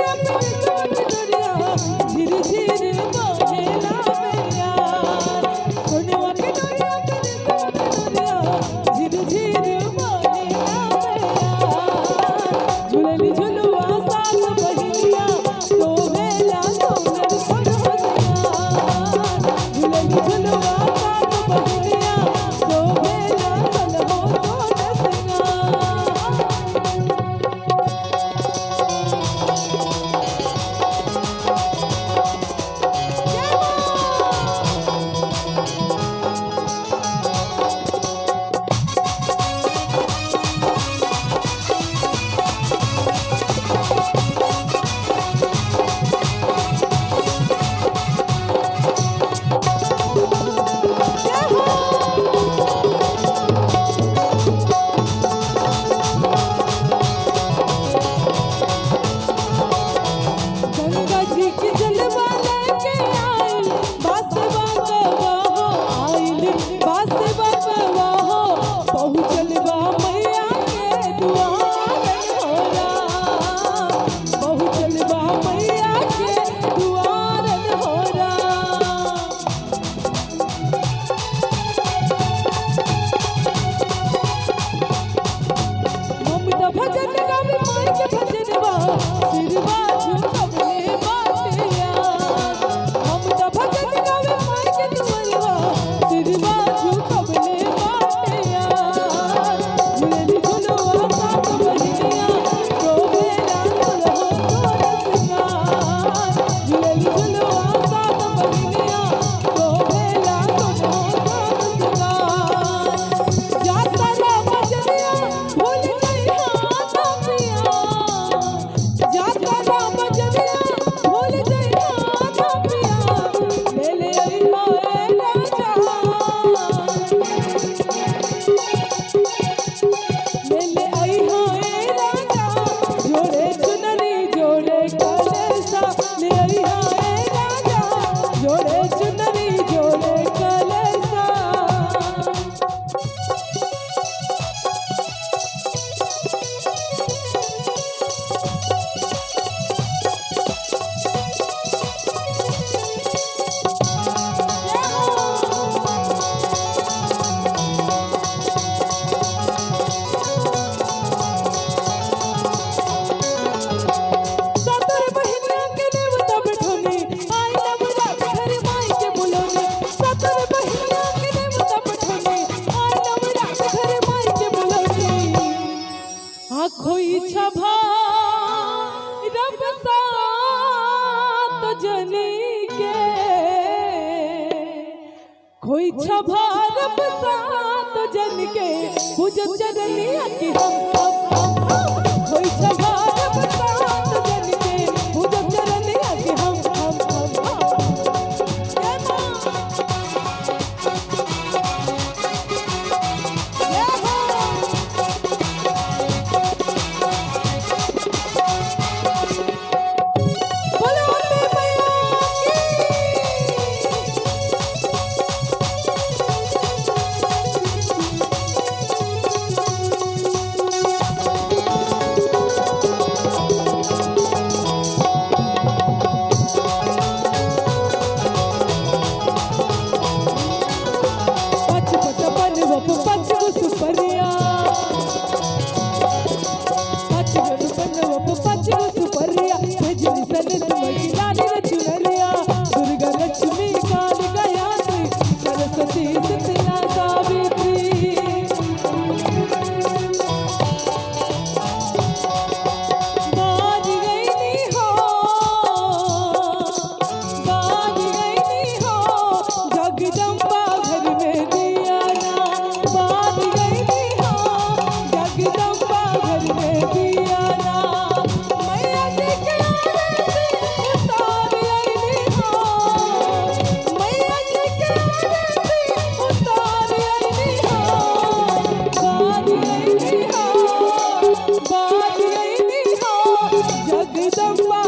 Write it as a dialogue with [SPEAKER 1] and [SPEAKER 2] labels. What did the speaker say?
[SPEAKER 1] डोरिया पे रेशम के डोरिया, झिर झिर बहेला बेयार। सोनवा के डोरिया पे रेशम के डोरिया, झिर झिर बहेला बेयार। झूलली झुलुआ सात बहिनिया, शोभेला सोनर सोनर सिंगार। झूलली झुलुआ सात बहिनिया, शोभेला सोनहो सोन सिंगार। जय मां। जय हो। गंगा जी के जलवा लेके आइल, बासवा गवा हो आइल, बासवा गवा हो पहुँचल बा मैया के दुआर हो राम। पहुँचल बा मैया के दुआर हो राम। ममता भजन गावे माई के भजनवा, सिरवा झुकवले बाटिया। ममता भजन गावे माई के दुआरवा, सिरवा झुकवले बाटिया। झूलली झुलुआ सात बहिनिया, शोभेला सोलहो सोन सिंगार। झूलली झुलुआ सात बहिनिया, शोभेला सोलहो सोन सिंगार। जाता राम जनिया भूल जइहा ना पिया, जाता राम जनिया भूल जइहा ना पिया, ले ले अइहा ए राजा, ले ले अइहा ए राजा, जोड़े चुनरी जोड़े कलसा, ले अइहा ए राजा, जोड़े चुनरी जोड़े कलसा। जय हो। सातोर बहिनिया के देवता बैठोनी, आई नवरात घर माई के बुलौनी। सातोर बहिनिया के देवता बैठोनी, आई नवरात घर माई के बुलौनी। आँखों इच्छा भा रब सात जनी के, खोई छभारब सात जन के, पूजब चरनिया के हम। खोई छभारब सात जन के, पूजब चरनिया के हम। जय मां। जय हो। बोलो अम्बे मैया की। पच पच पनवप पच सुपरिया, पच पनवप पच सुपरिया, भेजली सन सुमकी लाली रे चुनरिया। दुर्गा लक्ष्मी काल गायत्री, सरस्वती शीतला सावित्री। बाज गईनी हो, बाज गईनी हो, जगदम्बा घर में दिया ना। बाज गईनी हो, जगदम्बा घर में दिया ना। मैया जी के आरती उतार अइली हो, मैया जी के आरती उतार अइली हो। बाज गईनी हो, बाज गईनी हो, जगदम्बा।